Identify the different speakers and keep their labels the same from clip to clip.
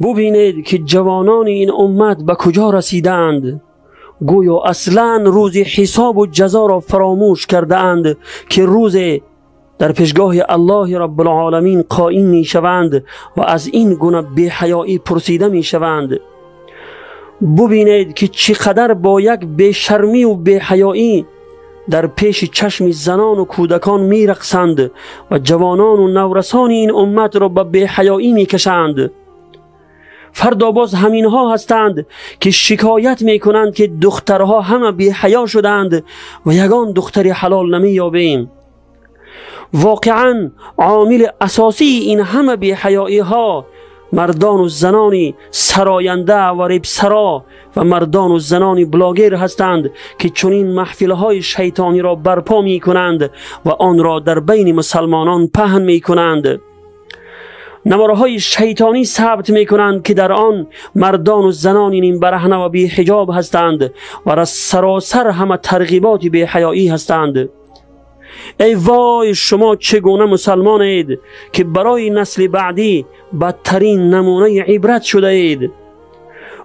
Speaker 1: ببینید که جوانان این امت به کجا رسیدند. گویا اصلا روز حساب و جزا را فراموش کرده اند که روز در پیشگاه الله رب العالمین قائم می شوند و از این گونه بی‌حیایی پرسیده می شوند. ببینید که چقدر با یک بی‌شرمی و بی‌حیایی در پیش چشم زنان و کودکان می رقصند و جوانان و نورسان این امت را به بی‌حیایی می کشند. فردا باز همینها هستند که شکایت می کنند که دخترها همه بی‌حیا شدند و یگان دختر حلال نمی یابیم. واقعا عامل اساسی این همه بی‌حیایی ها مردان و زنانی سراینده و رپسرا و مردان و زنانی بلاگر هستند که چنین محفل های شیطانی را برپا می کنند و آن را در بین مسلمانان پهن می کنند. نوارهای شیطانی ثبت می کنند که در آن مردان و زنان نیم برهنه و بی حجاب هستند و سراسر همه ترغیبات بی حیایی هستند. ای وای شما چگونه مسلمانید که برای نسل بعدی بدترین نمونه عبرت شده اید.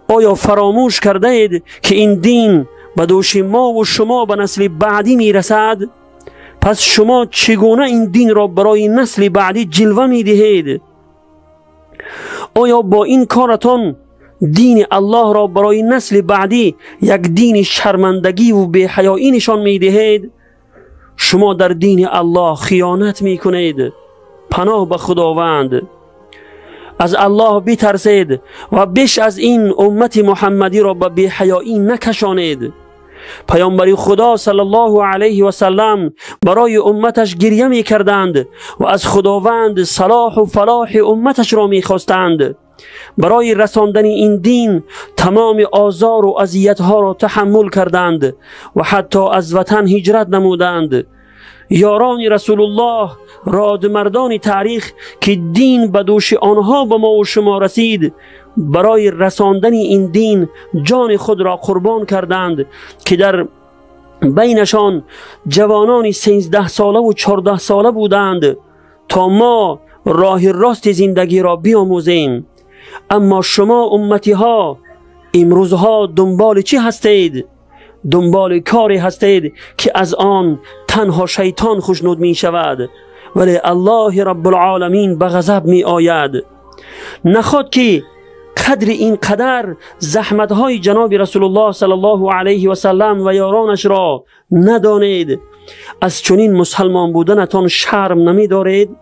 Speaker 1: آیا فراموش کرده اید که این دین به دوش ما و شما به نسل بعدی میرسد؟ پس شما چگونه این دین را برای نسل بعدی جلوه میدهید؟ آیا با این کارتان دین الله را برای نسل بعدی یک دین شرمندگی و بی‌حیایی نشان میدهید؟ شما در دین الله خیانت میکنید. پناه به خداوند. از الله بترسید و بیش از این امت محمدی را به بی‌حیایی نکشانید. پیامبر خدا صلی الله علیه و سلم برای امتش گریه میکردند و از خداوند صلاح و فلاح امتش را میخواستند. برای رساندن این دین تمام آزار و اذیت‌ها را تحمل کردند و حتی از وطن هجرت نمودند. یاران رسول الله، رادمردان تاریخ که دین به دوش آنها به ما و شما رسید، برای رساندن این دین جان خود را قربان کردند که در بینشان جوانان 13 ساله و 14 ساله بودند تا ما راه راست زندگی را بیاموزیم. اما شما امتی ها امروزها دنبال چی هستید؟ دنبال کاری هستید که از آن تنها شیطان خوشنود می شود، ولی الله رب العالمین به غضب می آید. نخواد که قدر این قدر زحمت های جناب رسول الله صلی الله علیه و سلم و یارانش را ندانید. از چنین مسلمان بودنتان شرم نمی دارید؟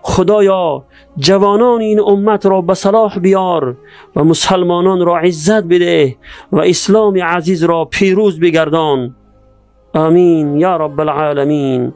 Speaker 1: خدایا جوانان این امت را به صلاح بیار و مسلمانان را عزت بده و اسلام عزیز را پیروز بگردان. آمین یا رب العالمین.